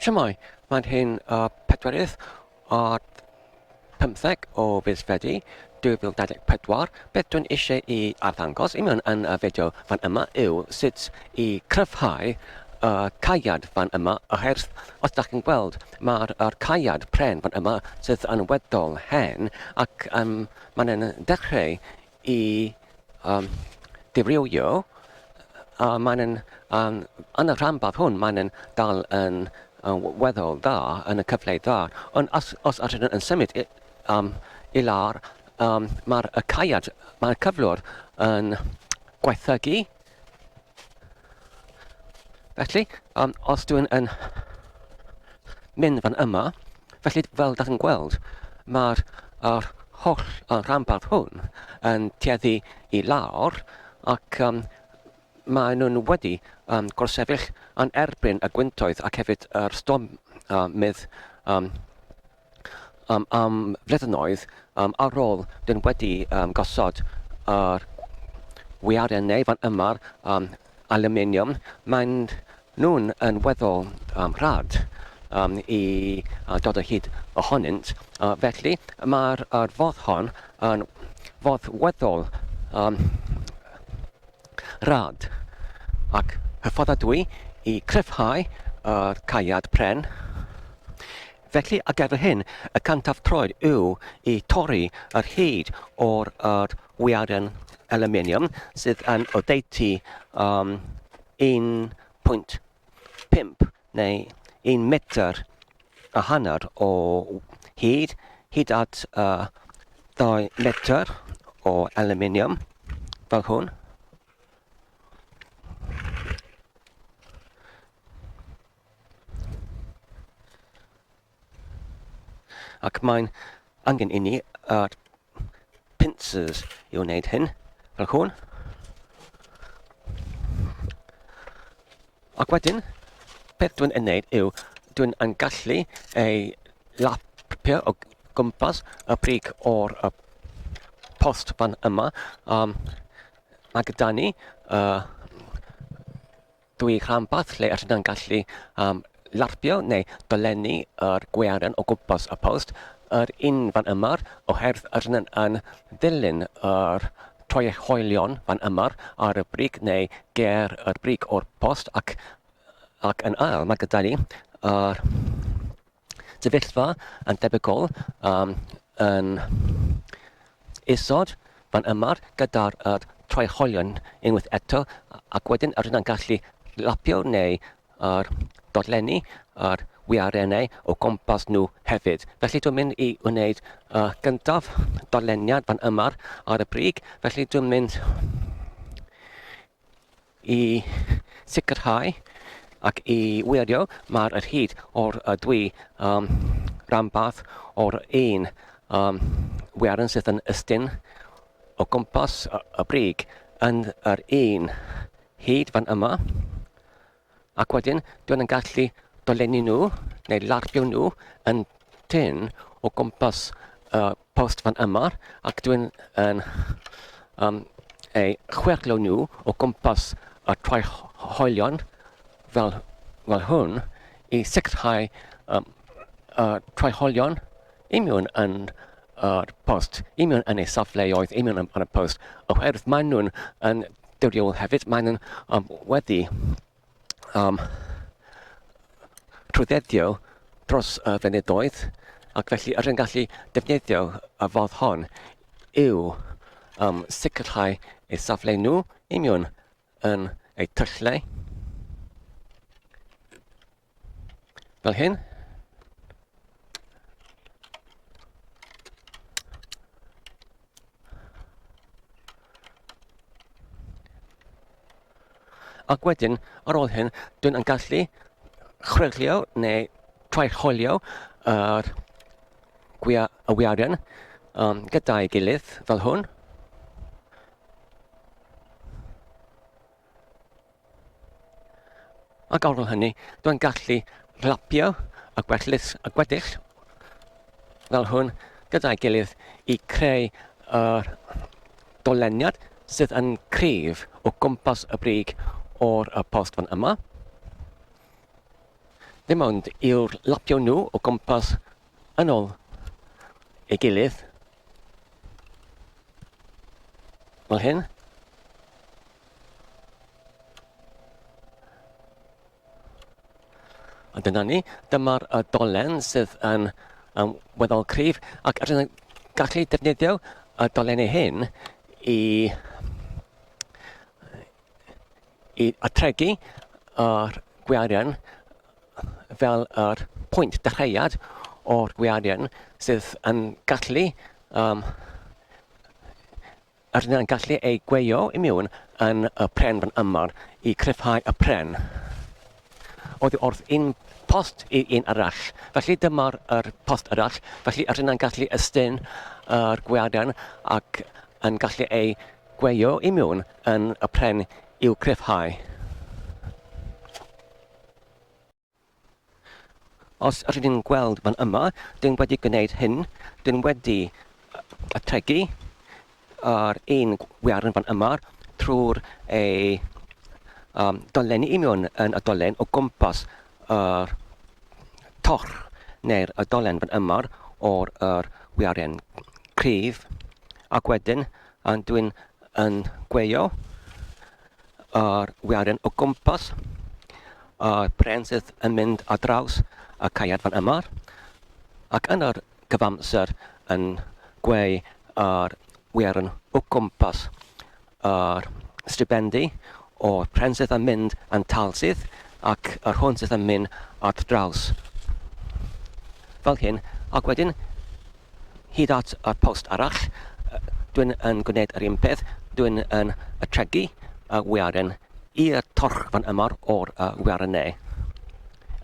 Shwmae, mae'n hyn y pedwerydd ar 15 o fis Fedi 2024. Beth dwi'n eisiau i arddangos i mewn yn y fideo fan yma yw sut i cryfhau y caead fan yma oherwydd os dach chi'n gweld mae'r yr caead pren fan yma sydd yn weddol hen ac um, mae'n yn dechrau i um, dirywio, a mae'n yn, um, yn y rhanbarth hwn, mae'n yn dal yn uh, weddol dda, yn y cyfle dda. Ond os, os ydyn yn symud i, um, i lawr, um, mae'r y caead, mae'r cyflwr yn gwaethygu. Felly, um, os dwi'n yn mynd fan yma, felly fel dach chi'n gweld, mae'r yr holl y rhanbarth hwn yn tueddu i lawr ac um, maen nhw'n wedi um, gwrthsefyll yn erbyn y gwyntoedd ac hefyd yr storm uh, mydd um, um, am flynyddoedd um, ar ôl dyn wedi um, gosod yr wiaren neu fan yma'r um, aluminium, maen nhw'n yn weddol um, rhad um, i uh, dod o hyd ohonynt. Uh, felly, mae'r er fodd hon yn fodd weddol um, rhad ac hyfforddadwy i cryfhau yr caead pren. Felly, ar gyfer hyn, y cyntaf troed yw i torri yr hyd o'r yr wiaren aluminium sydd yn oddeutu um, 1.5 neu 1 metr a hanner o hyd, hyd at uh, 2 metr o aluminium fel hwn. Ac mae'n angen inni yr pincers i wneud hyn, fel hwn. Ac wedyn, beth dwi'n ei wneud yw, dwi'n yn gallu ei lapio o gwmpas y brig o'r y post fan yma. Um, mae gyda ni uh, Dwy rhanbarth lle rydyn yn gallu um, larpio neu dolenni yr gwearen o gwmpas y post. Yr un fan yma, oherwydd rydyn yn dilyn yr troehoelion fan yma ar y brig neu ger yr brig o'r post ac, ac yn ail mae gyda ni yr sefyllfa yn debygol um, yn isod fan yma gyda'r er troehoelion unwaith eto ac wedyn yr yna'n gallu lapio neu yr dodlenni yr wiarennau o gwmpas nhw hefyd. Felly dwi'n mynd i wneud y gyntaf dodleniad fan yma ar y brig, felly dwi'n mynd i sicrhau ac i wirio mae'r yr hyd o'r y dwy um, ranbarth o'r un um, wiaren sydd yn ystyn o gwmpas y, y brig yn yr un hyd fan yma. Ac wedyn dwi'n yn gallu dolenni nhw neu larpio nhw yn tyn o gwmpas y post fan yma ac dwi'n yn um, ei chwerlo nhw o gwmpas y troi hoelion fel, fel hwn i sicrhau um, y troi hoelion i mewn yn yr post, i mewn yn ei safleoedd, i mewn yn, yn y post, oherwydd maen nhw'n yn diriol hefyd, maen nhw'n um, wedi um, trwyddedio dros y fynyddoedd, ac felly yr yn gallu defnyddio y fodd hon yw um, sicrhau eu safle nhw i mewn yn eu tyllau. Fel hyn. Ac wedyn, ar ôl hyn, dwi'n yn gallu chwyrlio neu troi-chwilio yr gwia, y wiaren um, gyda'i gilydd fel hwn. Ac ar ôl hynny, dwi'n gallu lapio y gwellus, y gweddill fel hwn gyda'i gilydd i creu yr doleniad sydd yn cryf o gwmpas y brig o'r y post fan yma. Ddim ond i'w lapio nhw o gwmpas yn ôl ei gilydd. Fel hyn. A dyna ni, dyma'r y dolen sydd yn, yn weddol cryf ac rydyn ni'n gallu defnyddio y dolenni hyn i, i atregu yr gwiarian fel yr pwynt dechreuad o'r gwiarian sydd yn gallu um, Yr yna'n gallu ei gweio i mewn yn y pren fan yma i cryfhau y pren oddi wrth un post i un arall. Felly dyma'r yr post arall. Felly yr yna'n gallu ystyn yr gweaden ac yn gallu ei gweio i mewn yn y pren i'w cryfhau. Os rydyn ni'n gweld fan yma, dyn wedi gwneud hyn, dyn wedi ategu yr un wiaren fan yma trwy'r ei um, dolenni i mewn yn y dolen o gwmpas yr torch neu'r y dolen fan yma o'r yr wiaren cryf ac wedyn dwi'n yn gweio yr wiaren o gwmpas y pren sydd yn mynd ar draws y caead fan yma ac yn yr cyfamser yn gweu yr wiaren o gwmpas yr stribendi o'r pren sydd yn mynd yn tal sydd ac yr hwn sydd yn mynd ar draws fel hyn ac wedyn Hyd at y post arall, dwi'n yn gwneud yr un peth, dwi'n yn atregu y wiaren i'r torch fan yma o'r wiarennau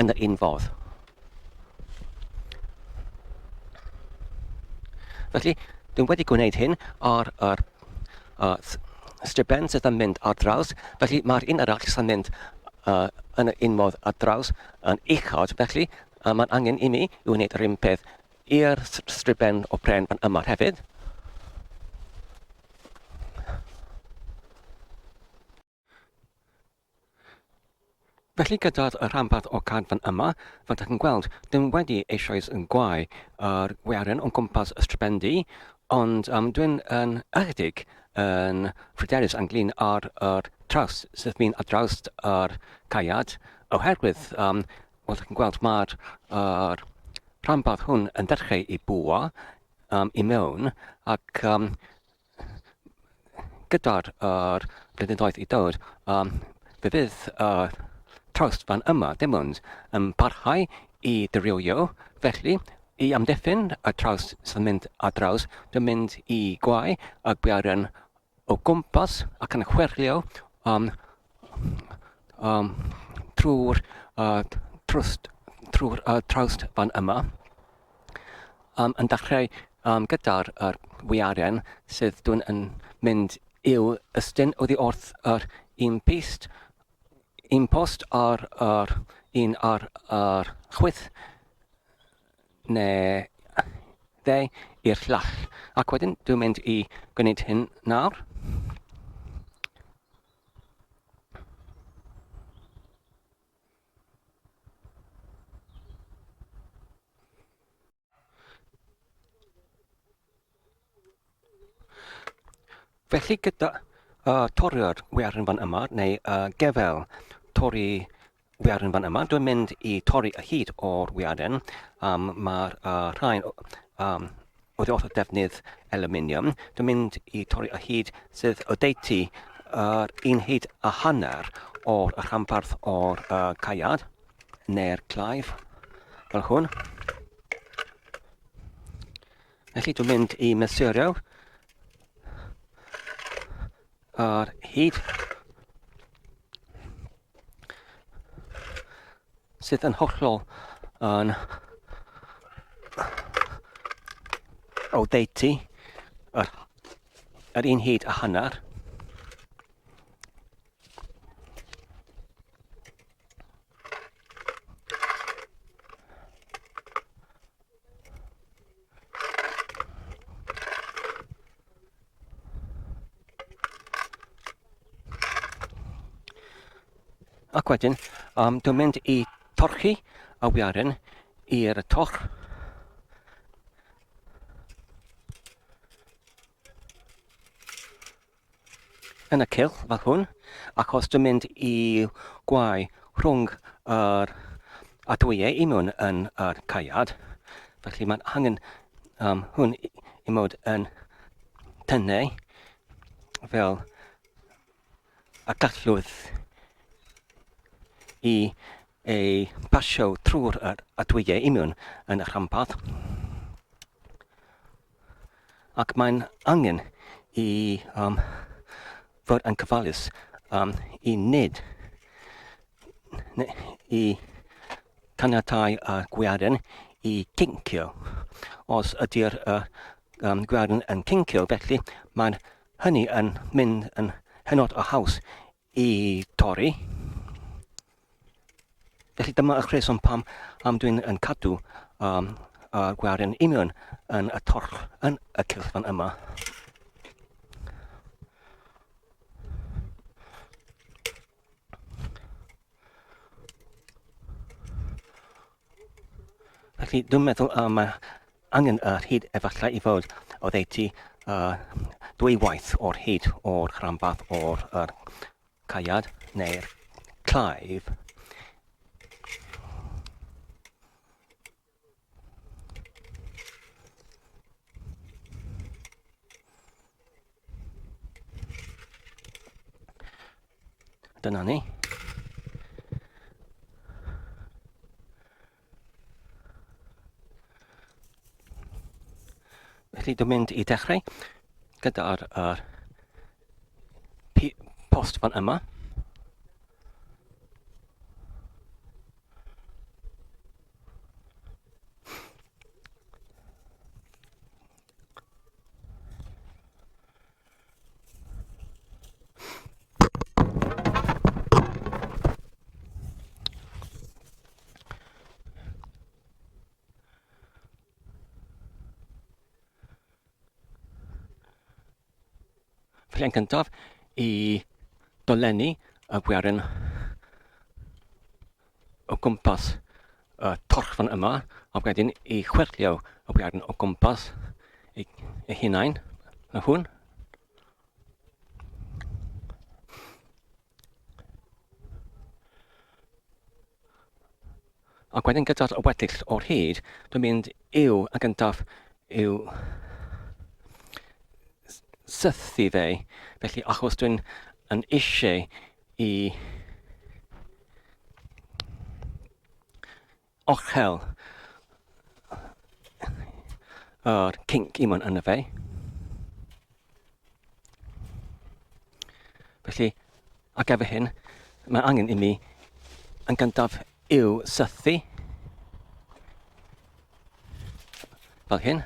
yn yr un fodd. Felly, dwi'n wedi gwneud hyn ar yr uh, striben sydd yn mynd ar draws, felly mae'r un arall sy'n mynd uh, yn yr un modd ar draws yn uchod, felly uh, mae'n angen i mi i wneud yr un peth i'r striben o pren fan yma hefyd. Felly gyda'r rhanbarth o cad fan yma, fel dych chi'n gweld, dyn wedi eisoes yn gwau yr wiaren o'n gwmpas y stribendi, ond um, dwi'n yn ychydig yn phryderus ynglyn â'r yr traws sydd mynd ar draws yr caead, oherwydd um, Fel dych chi'n gweld, mae'r yr rhanbarth hwn yn dechrau i bwa um, i mewn ac um, gyda'r yr blynyddoedd i dod, um, fe fydd y uh, trawst fan yma dim ond yn parhau i dirywio, felly i amddiffyn y trawst sy'n mynd ar draws, dwi'n mynd i gwau y gwiaren o gwmpas ac yn chwyrlio um, um, trwy'r uh, trwst, trwy'r uh, trawst fan yma. Um, yn dechrau um, gyda'r er wiaren sydd dwi'n yn mynd i'w ystyn oddi wrth yr un pist, un post ar yr un ar yr chwith neu dde i'r llall. Ac wedyn dwi'n mynd i gwneud hyn nawr. Felly gyda uh, torri'r wiaren fan yma, neu uh, gefel torri wiaren fan yma, dwi'n mynd i torri y hyd o'r wiaren. Um, Mae'r uh, rhain um, oddi wrth y defnydd aluminium. Dwi'n mynd i torri y hyd sydd oddeutu yr un hyd a hanner o'r rhanbarth o'r uh, caead neu'r claif fel hwn. Felly dwi'n mynd i mesurio ar hyd sydd yn hollol yn oddeutu yr, yr un hyd a hanner. Ac wedyn, um, dwi'n mynd i torchi y wiaren i'r torch. Yn y cylch fel hwn, achos dwi'n mynd i gwau rhwng yr adwyau i mewn yn yr caead. Felly mae'n angen um, hwn i, i mod yn tynnu fel y gallwyd i ei pasio trwy'r adwyau i mewn yn y rhanbarth. Ac mae'n angen i um, fod yn cyfalus um, i nid i caniatau y gwiaren i gincio. Os ydy'r uh, um, gwiaren yn cincio, felly mae'n hynny yn mynd yn hynod o haws i torri. Felly dyma y rheswm pam am dwi'n yn cadw um, y gwaren union yn y torch yn y cylchfan yma. Felly dwi'n meddwl mae angen yr hyd efallai i fod oddeutu dwywaith o'r hyd o'r rhanbarth o'r er caead neu'r claif. Dyna ni. Felly dwi'n mynd i dechrau gyda'r er, post fan yma. Felly yn gyntaf, i dolenni y gwiaren o gwmpas y torchfan yma, a wedyn i chwerlio y wiaren o gwmpas ei, ei hunain, y hwn. Ac wedyn gyda'r weddill o'r hyd, dwi'n mynd i'w, yn gyntaf, i'w sythu fe. Felly, achos dwi'n yn eisiau i ochel yr kinc i mewn yna fe. Felly, ac efo hyn, mae angen i mi yn gyntaf i'w sythu fel hyn.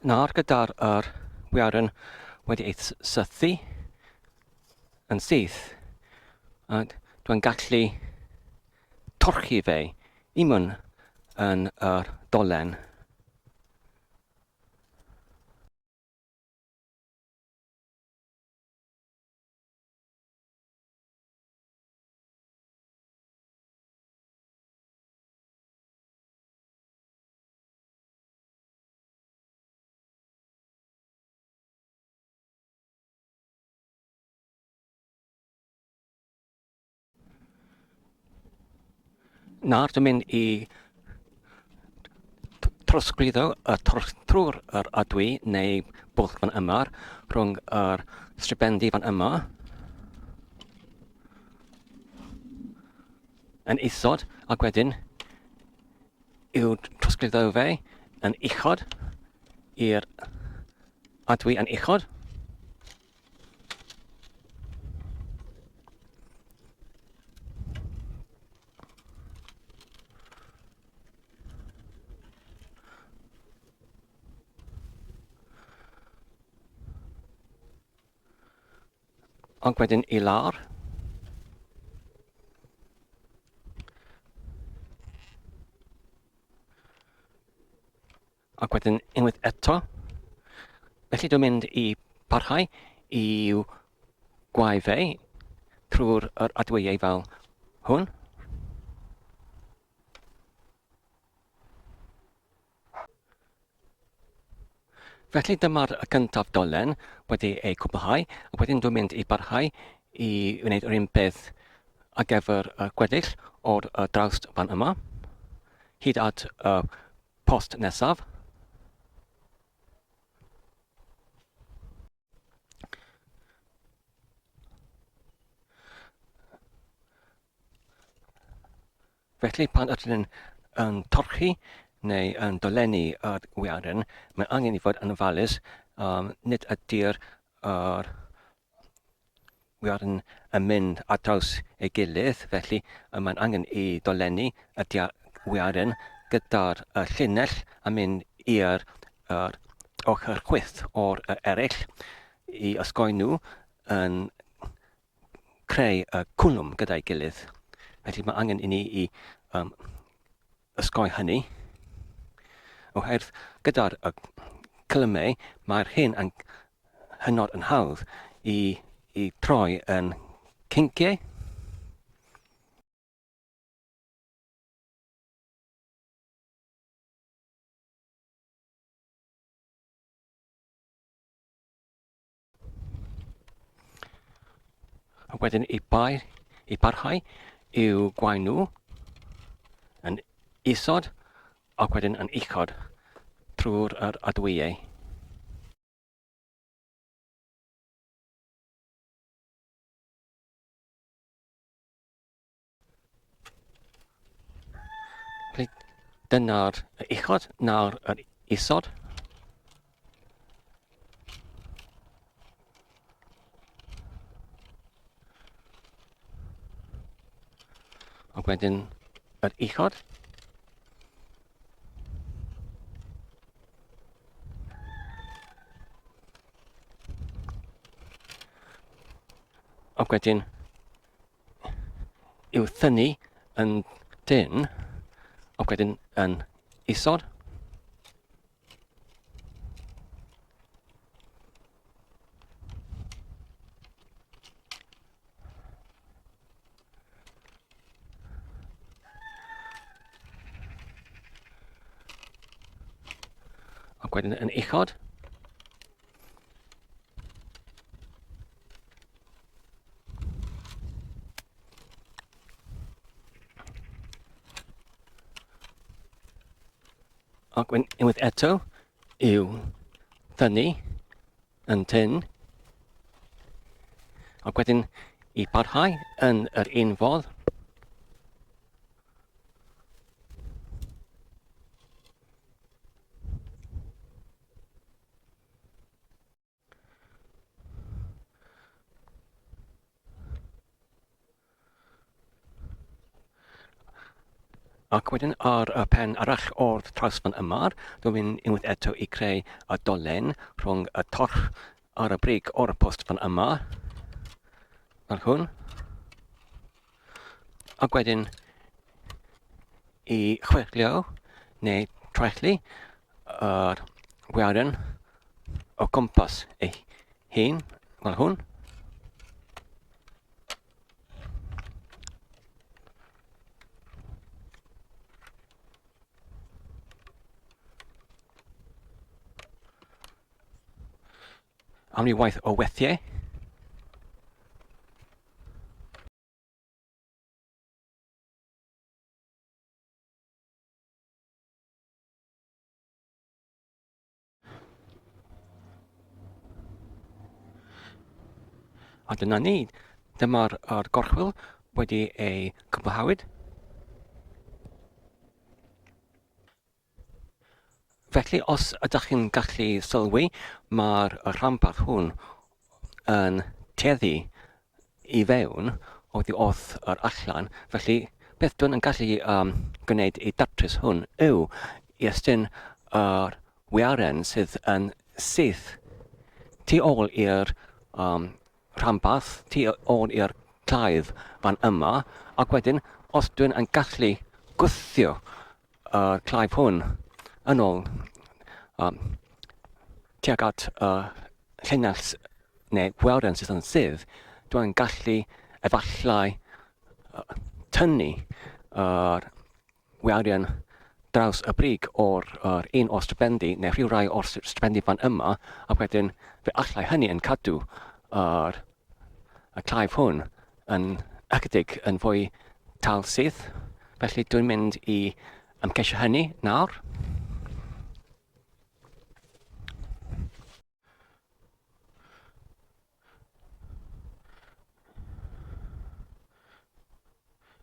Nawr gyda'r yr wiaren wedi ei sythu yn syth, a dwi'n gallu torchi fe i mewn yn yr dolen. Nawr dwi'n mynd i trosglwyddo y trwy'r yr adwy neu bwll fan yma rhwng yr stribendi fan yma yn isod ac wedyn i'w trosglwyddo fe yn uchod i'r adwy yn uchod. Ac wedyn i lawr. Ac wedyn unwaith eto. Felly dwi'n mynd i parhau i'w gwau fe trwy'r yr adwyau fel hwn. Felly dyma'r cyntaf dolen wedi ei cwblhau, a wedyn dwi'n mynd i barhau i wneud yr un peth ar gyfer y gweddill o'r drawst fan yma, hyd at y post nesaf. Felly, pan ydyn yn, yn torchi neu yn dolenni yr wiaren, mae angen i fod yn ofalus, um, nid ydy'r yr wiaren yn mynd ar draws ei gilydd, felly mae'n angen i dolenni y wiaren gyda'r llinell a mynd i'r yr ochr chwith o'r eraill i osgoi nhw yn creu y cwlwm gyda'i gilydd. Felly mae angen i ni i um, ysgoi hynny. Oherwydd gyda'r y cylymau, mae'r hyn yn hynod yn hawdd i, i troi yn cinciau. A wedyn i, bai, i barhau i'w gwae nhw yn isod ac wedyn yn uchod trwy'r yr adwyau. Dyna'r uchod, nawr yr isod. Ac wedyn yr uchod. Ac wedyn i'w thynnu yn dynn ac wedyn yn isod. Ac wedyn yn uchod. Ac unwaith eto i'w thynnu yn tyn. Ac wedyn i parhau yn yr un fodd. Ac wedyn ar y pen arall o'r trawsfan yma, dwi'n mynd unwaith eto i creu y dolen rhwng y torch ar y brig o'r post fan yma, fel hwn. Ac wedyn i chwilio neu troelli yr wiaren o gwmpas ei hun, fel hwn. Amrywaith o weithiau. A dyna ni. Dyma'r er gorchwyl wedi ei cwblhawyd. Felly, os ydych chi'n gallu sylwi, mae'r rhanbarth hwn yn tueddu i fewn oddi wrth yr allan. Felly, beth dwi'n yn gallu um, gwneud i datrys hwn yw i estyn yr wiaren sydd yn syth tu ôl i'r um, rhanbarth, tu ôl i'r claedd fan yma, ac wedyn, os dwi'n yn gallu gwthio y claif hwn yn ôl um, tuag at y llinell neu welren sydd yn sydd, dwi'n gallu efallai tynnu yr warian draws y brig o'r yr un o'r stripendi neu rhyw rai o'r stripendi fan yma, a wedyn fe allai hynny yn cadw yr y claif hwn yn ychydig yn fwy tal syth. Felly dwi'n mynd i ymgeisio hynny nawr.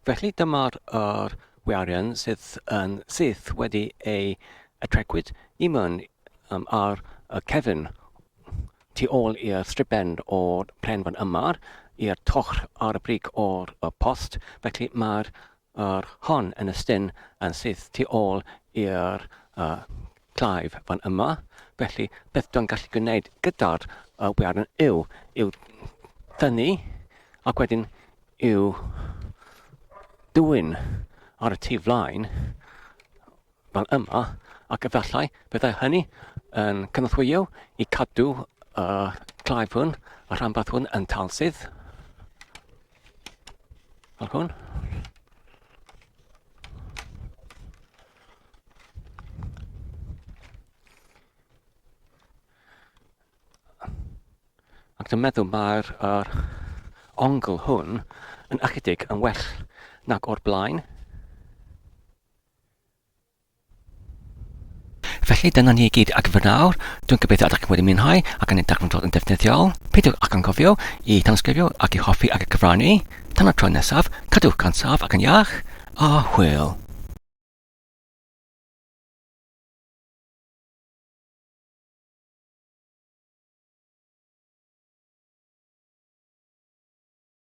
Felly dyma'r yr warian sydd yn syth wedi ei atregwyd i mewn um, ar y cefn tu ôl i'r stripen o'r pren fan yma, i'r tochr ar y brig o'r y post. Felly mae'r Yr hon yn ystyn yn syth tu ôl i'r uh, claif fan yma. Felly, beth dwi'n gallu gwneud gyda'r uh, wiaren yw, yw dynnu ac wedyn yw dwyn ar y tu flaen fel yma, ac efallai byddai hynny yn cynorthwyo i cadw y claif hwn, y rhanbarth hwn yn talsydd. Fel hwn. Ac dwi'n meddwl mae'r er ongl hwn yn ychydig yn well nag o'r blaen. Felly dyna ni i gyd ag fy nawr. Dwi'n gobeithio ydych chi wedi mwynhau ac yn ei darganfod yn defnyddiol. Peidiwch ac anghofio i tanysgrifio ac i hoffi ac i cyfrannu. Tan y tro nesaf, cadwch gan saff ac yn iach, a hwyl.